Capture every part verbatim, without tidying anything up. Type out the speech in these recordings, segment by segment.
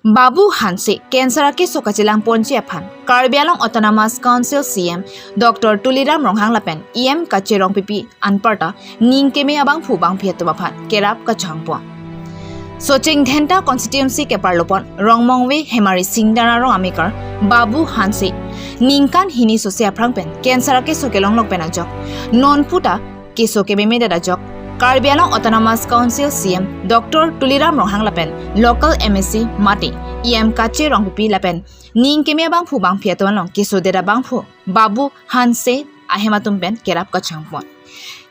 Babu Hanse cancer akeso kachelang ponji aphan Karbi Anglong Autonomous Council C M Doctor Tuliram Ronghang lapen E M Kache Rongpipi anparta ning keme abangphu bangphi atum aphan kerap kachehang pon. Socheng Dhenta constituency keparlopon Rongmongve Hemari Singnar arong amekar Babu Hanse ningkan hini sose aphrang pen cancer akeso kelonglok pen ajok non puta keso kememedet ajok Karbi Anglong Autonomous Council C M Doctor Tuliram Ronghang lapen local M A C mate E M Kache Rongpipi lapen ning keme abangphu bangphi atum along kesodet abangphu Babu Hanse ahem atum pen kerap kachehang pon.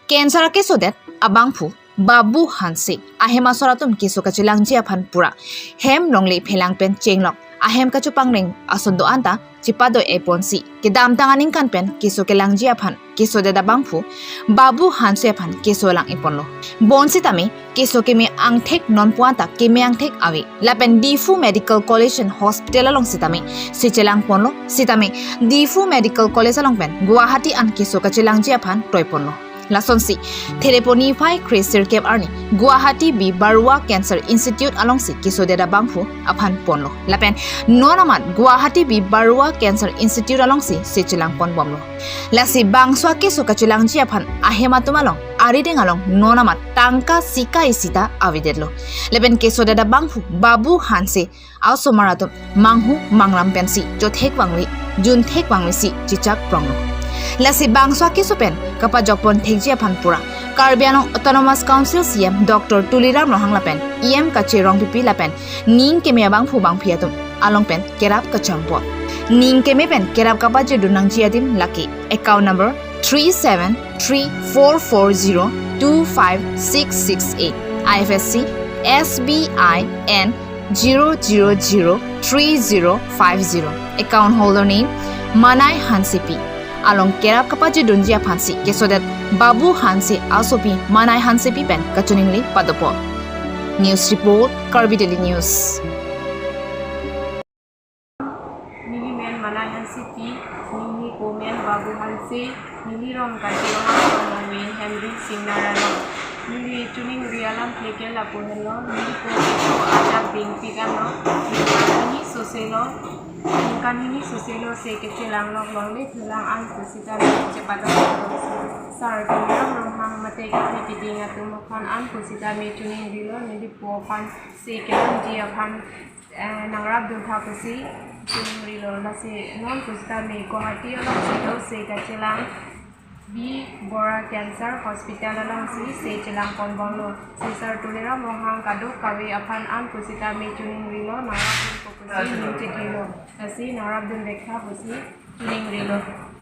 Cancer akesodet abangphu Babu Hanse ahem asor atum keso kachelangji aphan pura hem longle phelang pen chenglok ahem kachopangreng ason do-an ta chepado-e ponsi kedamtang aningkan pen keso kelangji aphan kesodet abangphu Babu Hanse aphan keso lang-e ponlo. Bonsitame keso keme angthek non puan ta keme angthek ave. Lapen Diphu Medical College and Hospital along sitame sechelang ponlo. Sitame Diphu Medical College along pen Guwahati an keso kachelangji aphan toi ponlo. Lasonsi Therepo niphai kre sirkep arni Guwahati B Barua Cancer Institute alongsi kesodet abangphu aphan ponlo. Lapen non amat Guwahati B Barua Cancer Institute alongsi sechelang pon bomlo. Lasi bangso akeso kachelangji aphan ahem atum along arideng along non amat tangka sika isi ta avedetlo. Lapen kesodet abangphu Babu Hanse a-osomar atum manghu mangram pensi chothek vangve junthek vangvesi chechak pronglo. Lasi bangso akeso pen kapajok pon thekji aphan pura Karbi Anglong Autonomous Council C M Doctor Tuliram Ronghang lapen E M Kache Rongpipi lapen ning keme abangphu bangphi atum along pen kerap kachehang pon. Ning keme pen kerap kapajir dun nangji adim lake account number three seven three four four zero two five six six eight, I F S C S B I N zero zero zero three zero five zero. Account holder name Manai Hansepi. Along kerap kapajir dunji aphansi kesodet Babu Hanse a-osopi Manai Hansepi pen kachiningri padopo. News report, Karbi Daily News. Neli men Manai Hansepi, neli po men Babu Hanse, neli rong Karbi Anglong, rong Mongve Hemari Singnar arong. Neli chiningri alam ke lapu henlo, neli po keso ajak dingpik anlo, ningkan hini soselo, ningkan hini soselo se kechelang lok longle phelang an pusitame chepado. Sar Tuliram Ronghang mate kethe keding atum aphan an pusitame chiningrilo, neli po aphan se kelangji aphan eh, nangrap dun tha pusi chiningrilo. Lasi non pusitame Guwahati alongsi do se kachelang B Barua Cancer Hospital alongsi sechelang pon bomlo. Si Sar Tuliram Ronghang kadokave aphan an pusitame chiningrilo, nangrap dun tha pusi ning cheklilo. Lasi nangrap dun vek tha pusi chiningrilo.